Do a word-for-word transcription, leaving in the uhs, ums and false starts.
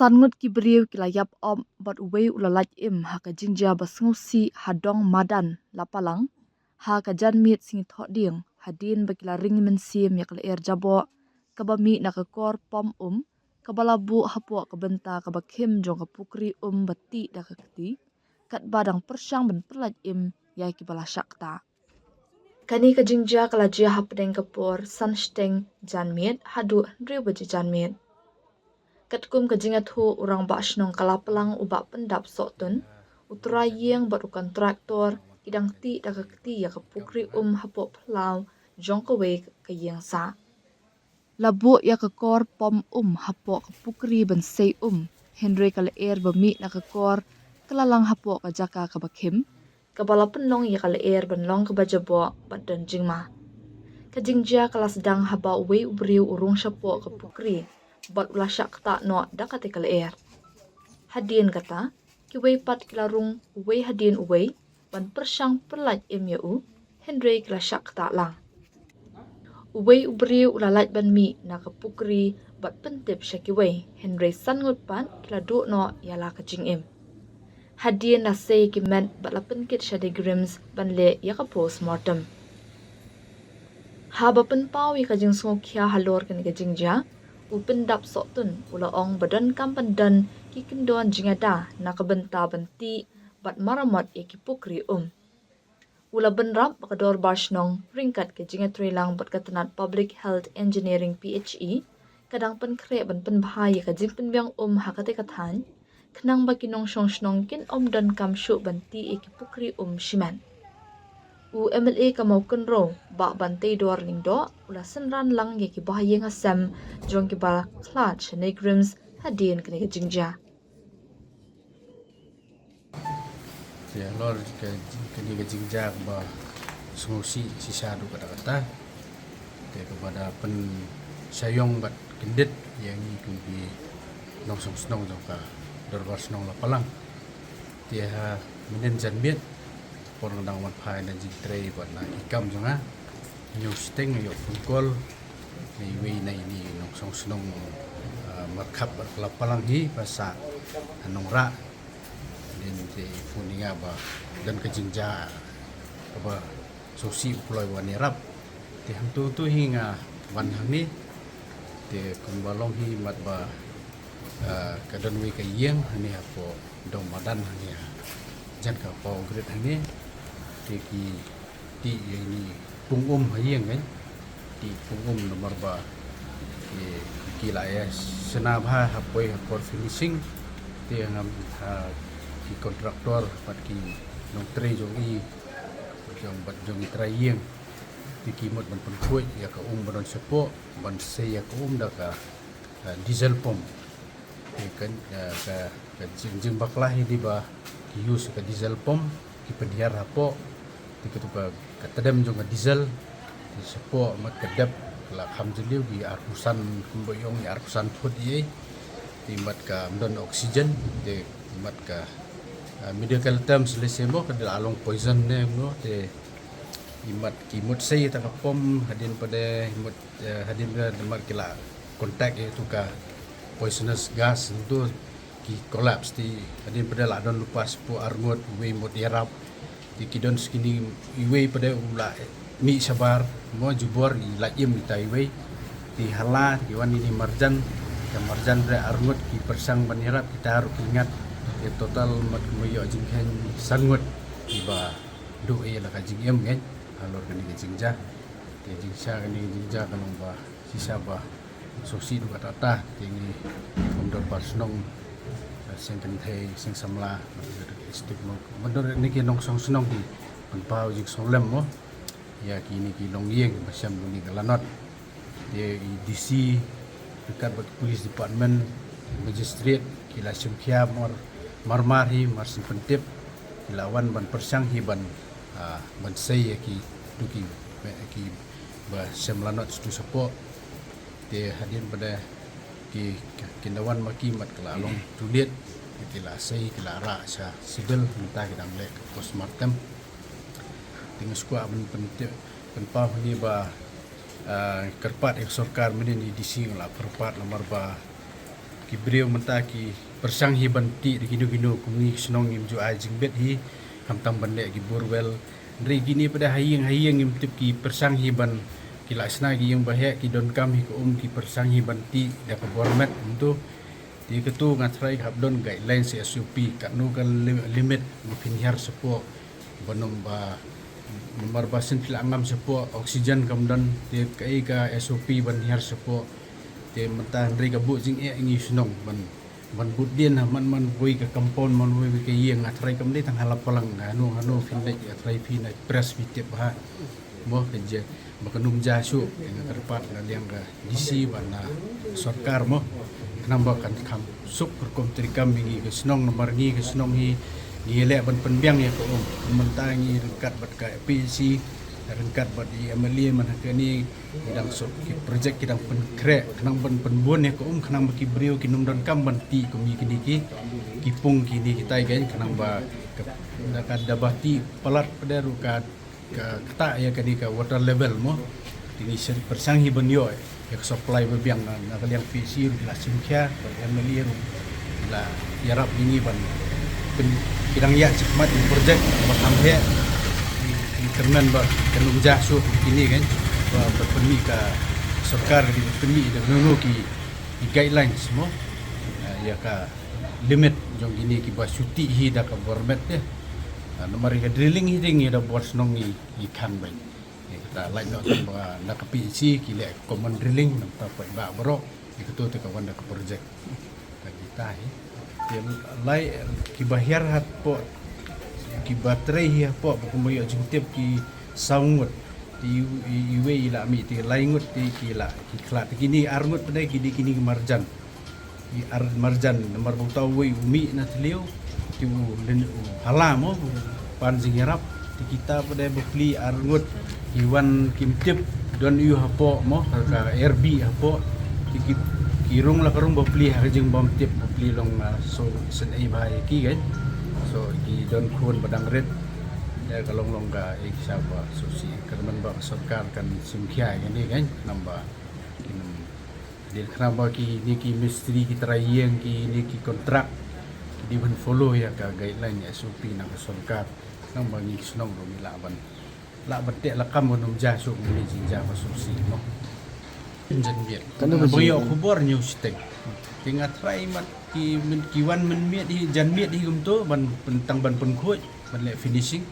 San ngut ki briew ki la ïap op bad uwei u la lait im ha ka jingjia ba sngewsih ha dong madan Lapalang ha ka janmiet sngi Thohdieng, hadien ba ki la ring mynsiem ïa ka lyer jaboh kaba mih na ka kor pom um kaba la buh hapoh ka bynta kaba khim jong ka pukri um ba tih da ka kti, katba dang pyrshang ban pynlait im ïa kiba la shah ktah. Kane ka jingjia ka la jia hapdeng ka por san shiteng janmiet haduh hynriew baje janmiet. Katkum ka jingïathuh, u Rangbah Shnong ka Lapalang, u Bah Pyndap Sohtun, u trai ïing bad u kontraktor ki dang tih da ka kti ïa ka pukri um hapoh phyllaw jong kawei ka ïing sah. La buh ïa ka kor pom um hapoh ka pukri ban sei um, hynrei ka lyer ba mih na ka kor ka la lang hapoh ka jaka kaba khim, kaba la pynlong ïa ka lyer ban long kaba jaboh bad don jingma. Ka jingjia ka la sdang haba uwei u briew u rung shapoh ka pukri bad u la shah ktah noh da katei ka lyer. Hadien kata, kiwei pat ki la rung uwei hadien uwei ban pyrshang pynlait im ïa u, hynrei ki la shah ktah lang. Uwei u briew u la lait ban mih na ka pukri bad pyntip sha kiwei, hynrei san ngut pat ki la duh noh ïa la ka jingim. Hadien la sei ki met bad la pynkit sha NEIGRIHMS ban leh ïa ka postmortem. Haba pynpaw ïa ka jingsngewkhia halor kane ka jingjia, u Pyndap Sohtun u la ong ba donkam ban don ki kyndon jingïada na ka bynta ban tih bad maramot ïa ki pukri um. U la bynrap ba ka Dorbar Shnong ryngkat ka jingïatreilang bad ka tnat Public Health Engineering, P H E, ka dang pynkhreh ban pynbha ïa ka jingpynbiang um ha katei ka thaiñ, khnang ba ki nongshong shnong kin ym donkam shuh ban tih ïa ki pukri um shimet. U M L A ka Mawkynrew, Bah Banteidor Lyngdoh, u la synran lang ïa ki bahaïing hasem jong kiba la khlad sha NEIGRIHMS hadien kane ka jingjia. Te halor ka, kane ka jingjia kaba sngewsih shisha haduh katta katta, te kaba da pynshah ïong bad kyndit ïa ngi kum ki nongshong shnong jong ka Dorbar Shnong Lapalang. Te ha mynhynnin janmiet, por nga dang wan phai na jingtrei bad na ki kam jong nga, hynñiew shiteng nga ïoh phone call na iwei na ine i nongshong shnong, ah, markhap bad ka Lapalang hi ba sah ha Nongrah. Hadien te i phone ïa nga ba don ka jingjia kaba sngewsih, u kloi ba wan ïarap. Te hangto to hi nga wan hangne. Te kumba long hi mat ba, ah, ka don wei ka ïing hangne hapoh dong madan hangne ha jan ka power grid hangne. Te ki tih ïa ine i pung um ha ïing, kan. Tih pung um namar ba ki, ki la ïa shna bha ha poi ha por finishing. Te ngam ha ki kontraktor bad ki nongtrei jong i, jong bad jong i trai ïing. Te ki mut ban pynkhuid ïa ka um ba don shapoh ban sei ïa ka um da ka, ah, diesel pump. Te ka, ah, ka, ka jing, jingbakla hi dei ba ki use ka diesel pump, ki pynhiar hapoh. Te katu ka, ka tdem jong ka diesel, te shapoh mat ka dep la kham jylliew, ki arphew san, kumba ong, ki arphew san phut ïa. Te mat kam don oxygen, te mat ka, ah, medical terms lehse mo, ka dei la long poison ne mo, te i mat ki mut sei ïa ta ka pump, hadien pat de i mut, eh, hadien pat de mat ki la contact ïa tu ka poisonous gas, tu ki collapse. Te hadien pat de la don lypa shapoh arngut, uwei mut ïarap. Te ki don skini, iwei pat de u la mih shabar mo, jubor i lait im ita iwei. Te ha la ki wan ine i marjan, ka marjan re arngut ki pyrshang ban ïarap, kita ruh ki ngat. Te total mat kumba ïoh jingkheiñ san ngut kiba duh ïa la ka jingim, kan, halor kane ka jingjia. Te jingshisha kane ka jingjia ka long ba shisha ba sngewsih haduh katta katta. Te ngi kum Dorbar Shnong, eh, seng kynthei, seng samla, Steve Mok, bad ne ki nongshong shnong ki pynpaw jingsngewlem mo ïa kine ki longïing ba shem kane ka lanot. Te i D C ryngkat bad ki police department, magistrate, ki la shim khia mar, mar mar hi, mar shen pyntip, ki la wan ban pyrshang hi ban, ah, ban sei ïa kitu ki, kiba shem lanot sha tu shapoh. Te hadien pat de ki, ki, kin da wan ma ki mat ka la long too late, ki la sei, ki la rah sha civil, mynta ki dang leh ka postmortem. Te nga sngewkwah ban pyntip, pynpaw hangne ba, ah, kyrpad ïa ka sorkar mynhynnin, i D C nga la kyrpad namar ba Ki briew mynta ki pyrshang hi ban tih da kino kino, kum ngi ki shnong ngim ju ai jingbit hi, khamtam ban leh ki borewell. Hynrei kine pat de ha ïing ha ïing ngim tip ki pyrshang hi ban, ki la shna ki ïing ba heh, ki donkam hi ka um, ki pyrshang hi ban tih da ka bor met kumto. Te kato nga tharai ka hap don guidelines, S O P, katno ka li-, limit ba phin hiar shapoh, ban ym ba, namar ba shen phi la ngam shapoh, oxygen kam don, te kaei ka S O P ban hiar shapoh. Te mynta hynrei ka buh jingeh ngi shnong ban, ban bud dien ha man man wei ka compound, man wei ka ïing. Nga tharai kam dei tang ha la palang, hano hano phin leit, nga tharai phi na press phi tip bha. Mo, ka je ba kan ym jia shuh, nga kyrpad na liang ka D C bad na sorkar mo. Khnang ba kan kham suk rukom treikam ïa ngi ka shnong, namar ngi ka shnong hi ngi leh ban pynbiang ïa ka um. Mynta ngi ryngkat bad ka P H C, ryngkat bad i M L A man ha kane, ngi dang suk ki project ki dang pynkhreh khnang ban pynbun ïa ka um, khnang ba ki briew kin ym donkam ban tih kum ïa kine ki, ki pung kine kitai, khnang ba ka, da ka, da ba tih palat pat de ruh ka, ka ktah ïa kane ka water level mo. Te ngi shu pyrshang hi ban ïoh ïa ka supply ba biang. Na, na ka liang P H C ruh ki la shim khia, bad M L A ruh ki la ïarap ïa ngi ban pyn-, ki dang ïaid shakhmat ïa ka project ba kham heh. Ngi kyrmen ba kan ym jia shuh kine, kan, ba, ba pynmih ka sorkar, ka dei ba pynmih da kano kano ki, ki guidelines mo. Ah, ïa ka limit jong kine kiba shu tih hi da ka bor met de. Ah, namar ïa ka drilling hi dei ngi da bor shnong ngi, ngi khang beit. Ïa kata lait noh tang ba na ka P H C ki leh common drilling, nangta paidbah baroh. Ïa kato te ka wan da ka project. Ka kita hi. Te lai kiba hiar hapoh, kiba trei hi hapoh, ba kumba ïoh jingtip ki saw ngut. Te i, i, iwei i la mih, te lai ngut te ki la, ki khlad, te kine ar ngut pat de ki dei kine ki marjan. I ar marjan, namar ba uta uwei u mih na thliew, te u lin, u hala mo, u pan jingïarap. Te kita pat de bapli ar ngut ki wan kim tip, don ïu hapoh mo, ka, ka R B hapoh. Te ki, ki rung la ka rung bapli ha ka jingbym tip, bapli long, ah, so shen ei bha ïa ki, kan. So ki don khun ba dang rit. Te ka long long ka, eh, ki sha ba, so shi kyrmen ba ka sorkar kan shim khia ïa kane, kan. Namar ba kin Dei khnang ba kine ki mistri, ki trai ïing, kine ki kontrak, ki dei ban follow ïa ka guideline, S O P na ka sorkar. Khnang ba ngi ki shnong ruh ngi lah ban, lah ban teh lakam ban ym jia shuh kine ki jingjia ba sngewsih, no. Janmiet. Kan ba ïoh khubor ñiew shiteng. Te nga trai mat ki myn-, ki wan mynmiet hi, janmiet hi kumto ban pyn-, tang ban pynkhuid, ban leh finishing.